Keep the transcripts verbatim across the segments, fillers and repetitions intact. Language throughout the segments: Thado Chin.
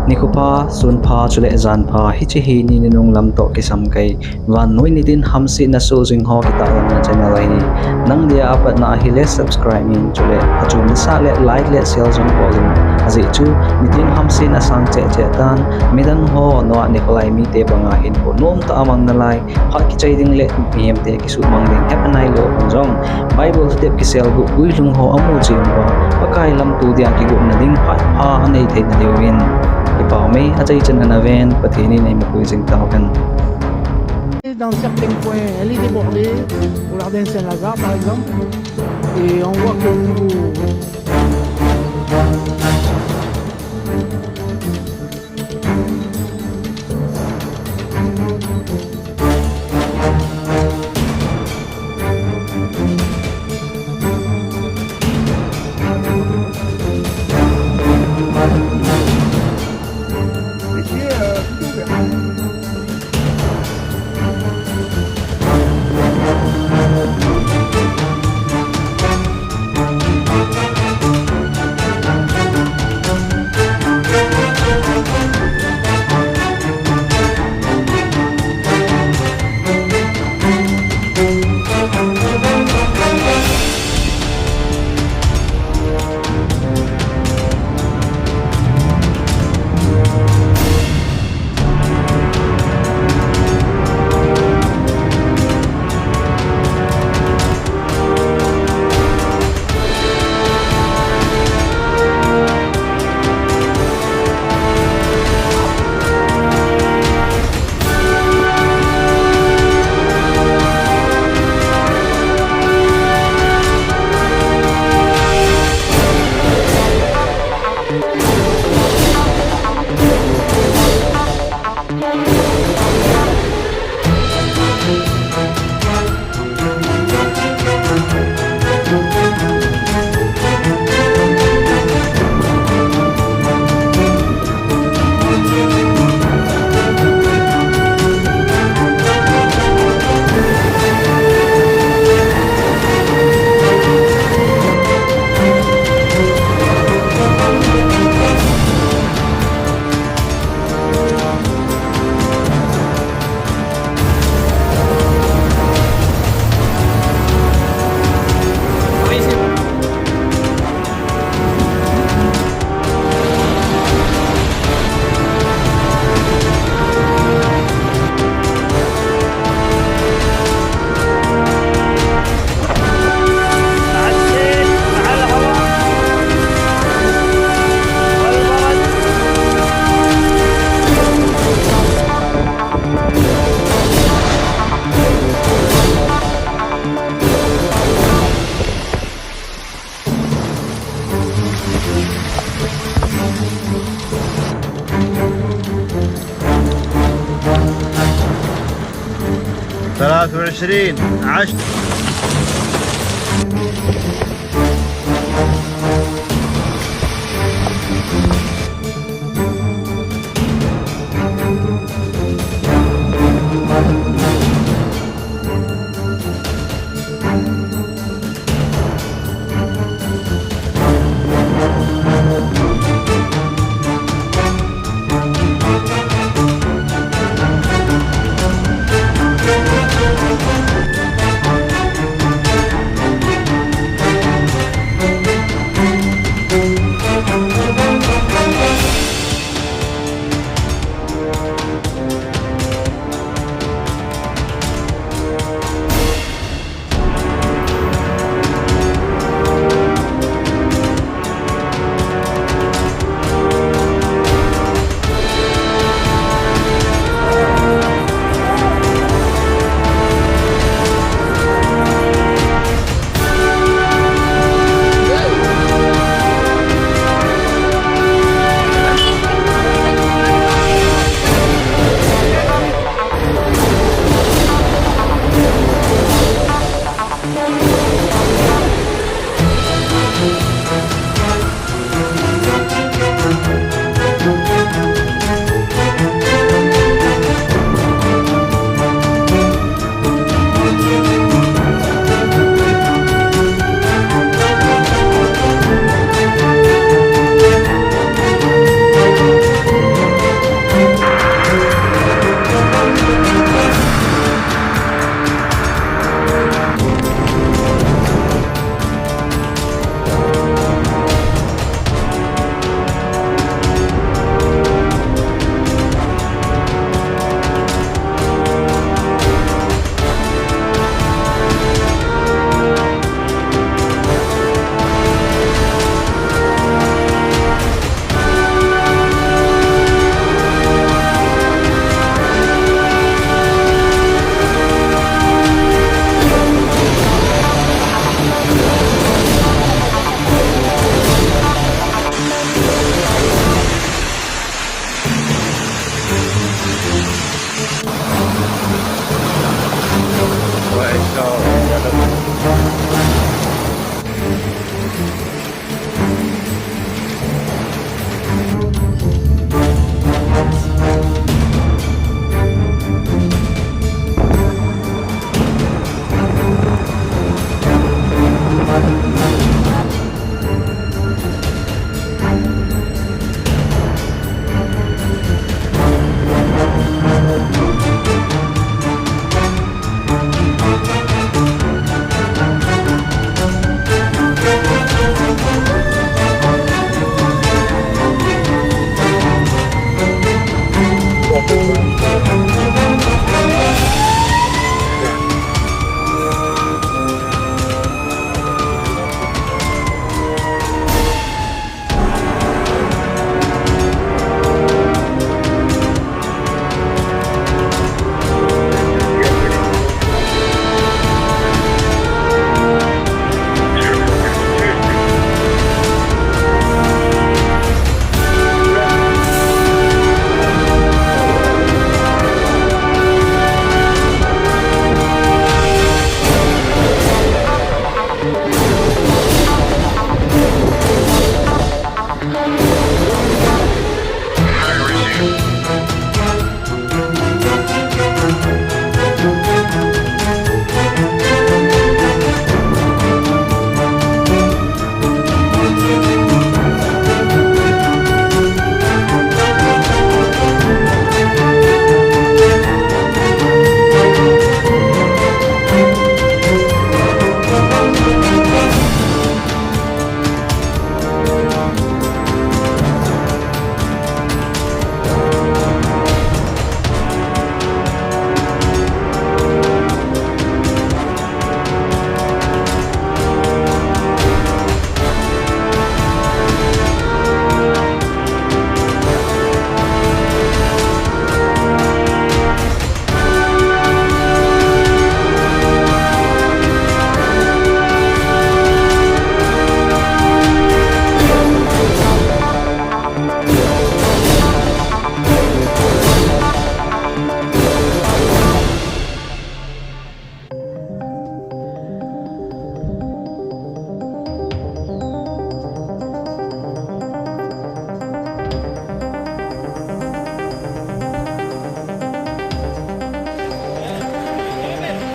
Nikho pha, sun pha, chule jan pha, hiche hi ni nunung lam toh kisam kei, vannoi nitin hamsetna soh jing ho kitahlanna channel ahi. Nang dia apatna ahile subscribe in, chule achom nasah le like le share jong bol in. Ajeh chu nitin hamsetna sang cheh cheh tan, midang ho noa nikho lai mite banga hinkho nomtah a mang nalai, phat kichai ding le mihemte kisuhmang ding hepha nailou hon jong, Bible step kiselguh guilhung ho amu cheh uva, Pakai lamto dia kigotna ding phat pha anei theina diuvin, kipah mei achaichan ana ven, Pathen in eimapui jing tauhen. Dans certains coins, elle est débordée. Pour la danse, elle a, par exemple. Et on voit qu'au niveau ثلاثة وعشرين، عشرة.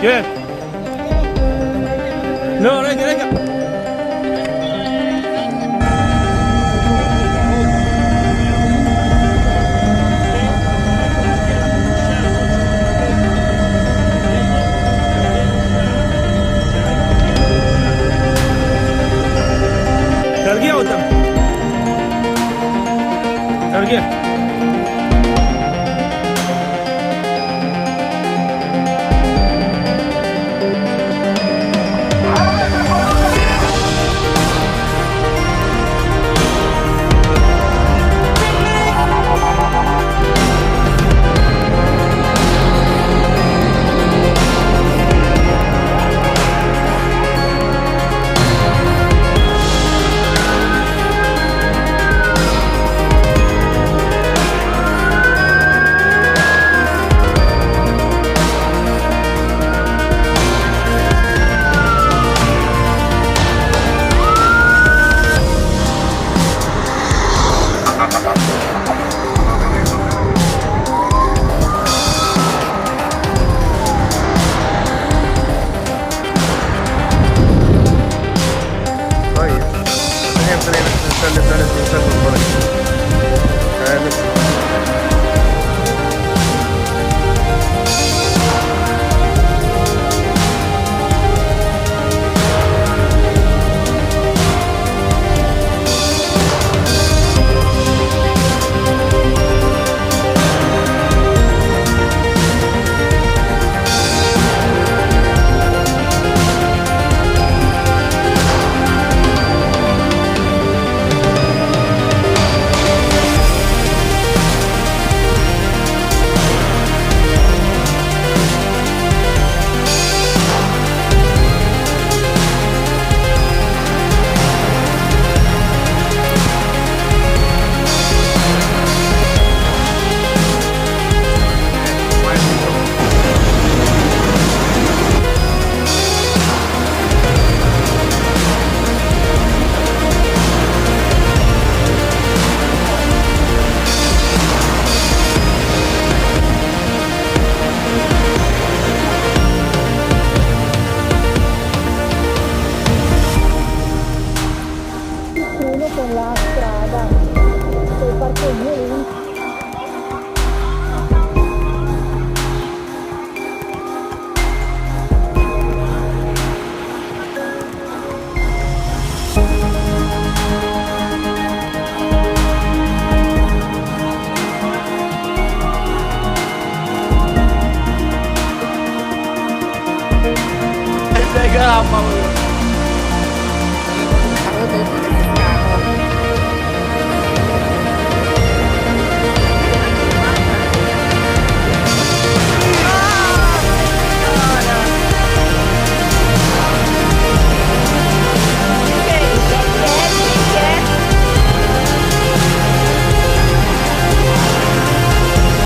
Ke? No, right, right. Kargi autam. Kargi.